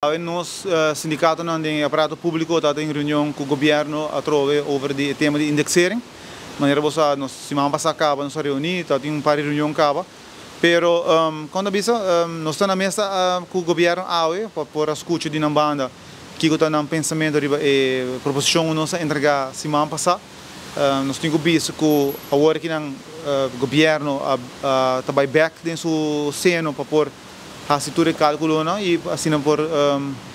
Awe nos sindikatonan den e aparato públiko ta den reunion ku gobièrnu atrobe over di e tema di indexering. Manera bo sa, nos siman pasá kaba nos a reuní, ta tin un par di reunion kaba. Pero kon ta bisa, nos ta na mesa ku gobièrnu awe pa por a skucha di nan banda kiko ta nan pensamentu riba e proposishon ku nos a entregá siman pasá. Nos tin ku bisa ku awor ki nan gobièrnu a ta bai bèk den su seno pa por hasi tur e kalkulonan i asina por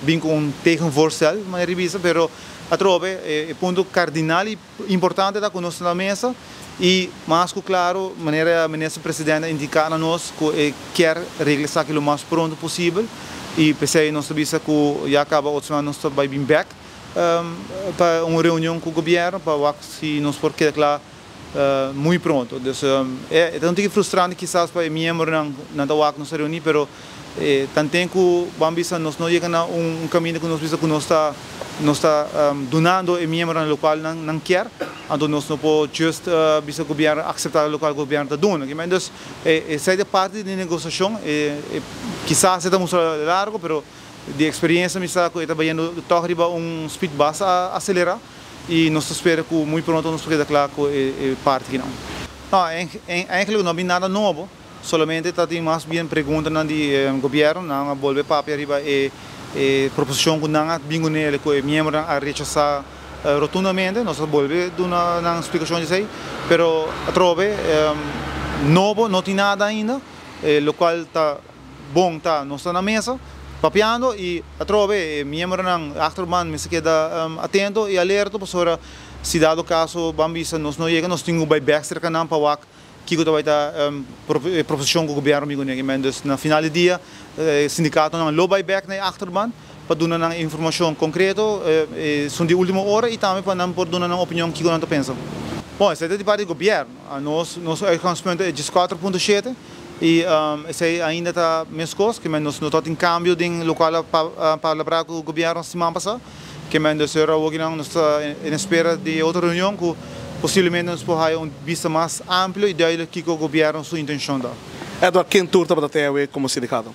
bin ku un tegenvoorstel, manera di bisa, pero atrobe e punto kardinal i importante ta ku nos ta na mesa i mas ku klaro manera Minister Presidente a indiká na nos ku e kier regla esaki lo mas pronto posibel i p'esei nos ta bisa ku ya kaba otro semana nos ta bai bin bèk pa un reunion ku gobièrnu pa wak si nos por keda kla Muy pronto. Dus e ta un tiki frustrante kisas pa e miembronan nan ta wak nos a reuní, pero tanten ku ban bisa nos no yega na un kaminda ku nos bisa ku nos ta nos ta dunando e miembronan lokual nan nan kier, anto nos no por just bisa gobièrnu akseptá lokual gobièrnu ta duna. Dus esei ta parti di negosiashon, kisas e ta mustra largu, pero di eksperiencia mi sa ku e ta bayendo tòg riba un speed basta aselerá. Y nos ta spera cu muy pronto nos por keda cla cu e parti akinan. No, eigenlijk no a bin nada nobo, solamente ta tin mas bien preguntanan di gobierno, nan a bolbe papia riba e proposicion cu nan a bin cu nele cu e miembronan a rechasa rotundamente, nos a bolbe duna nan splicacion di esey, pero atrobe nobo no tin nada ainda, locual ta. Bon ta, nos ta na mesa papiando y atrobe e miembronan achterban mester keda atento y alerto pasobra si dado caso ban bisa nos no yega nos tin cu bay bek cerca nan pa wak kico ta bay ta e proposicion cu gobierno bin cune. Dus na final di dia e sindicatonan lo bay bek na e achterban pa duna nan informacion concreto esun di ultimo ora y tambe pa nan por duna nan opinion kico nan ta pensa. Bon, esey ta di parti di gobierno. Nos nos uitgangspunt ta e 14.7. I esei ainda ta meskos, ke men nos no ta tin kambio den lokual a palabrá ku gobièrnu siman pasá. Ke men dus ora awokinan nos ta en espera di e otro reunion ku posiblemente nos por haya un bista mas amplio i duidelijk kiko gobièrnu su intenshon ta. Edward, ken tur tabata tin awe komo sindikato?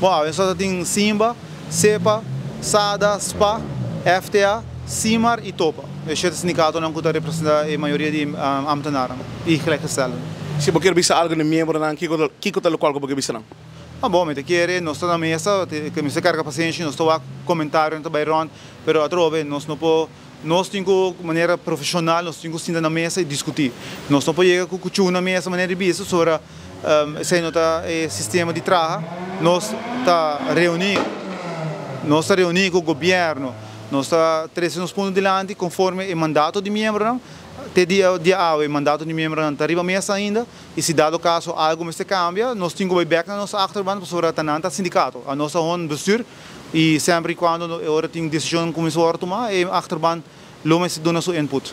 Bon, awe nos ta tin Simba, Sepa, Sada, Spa, FTA, Simar i Topa. E shete sindikatonan ku ta representá e mayoria di ámtenarnan i gelijkgestelden. Si bo kier bisa algu na e miembronan, kiko kiko ta lokual ku bo ke bisa nan? Ah, bon, mi ta kere nos ta na mesa, ke mester karga pasenshi, nos ta wak komentarionan ta bai rònt, pero atrobe nos no por Nos tin ku manera profeshonal nos tin ku sinta na mesa i diskutí. Nos no por yega ku kuchú na mesa manera di bisa pasobra esei no ta e sistema di traha. Nos ta reuní, nos ta reuní ku gobièrnu, nos ta trese nos punto dilanti konforme e mandato di miembronan. Te dia di awe e mandato di miembronan ta riba mesa ainda i si dado kaso algu mester kambia nos tin ku bai bèk na nos achterban pasobra ta nan ta sindikato. Anos ta hon bestuur. I semper i kuando e ora tin desishonnan kuminsá wòrdu tumá, e achterban lo mester duna su input.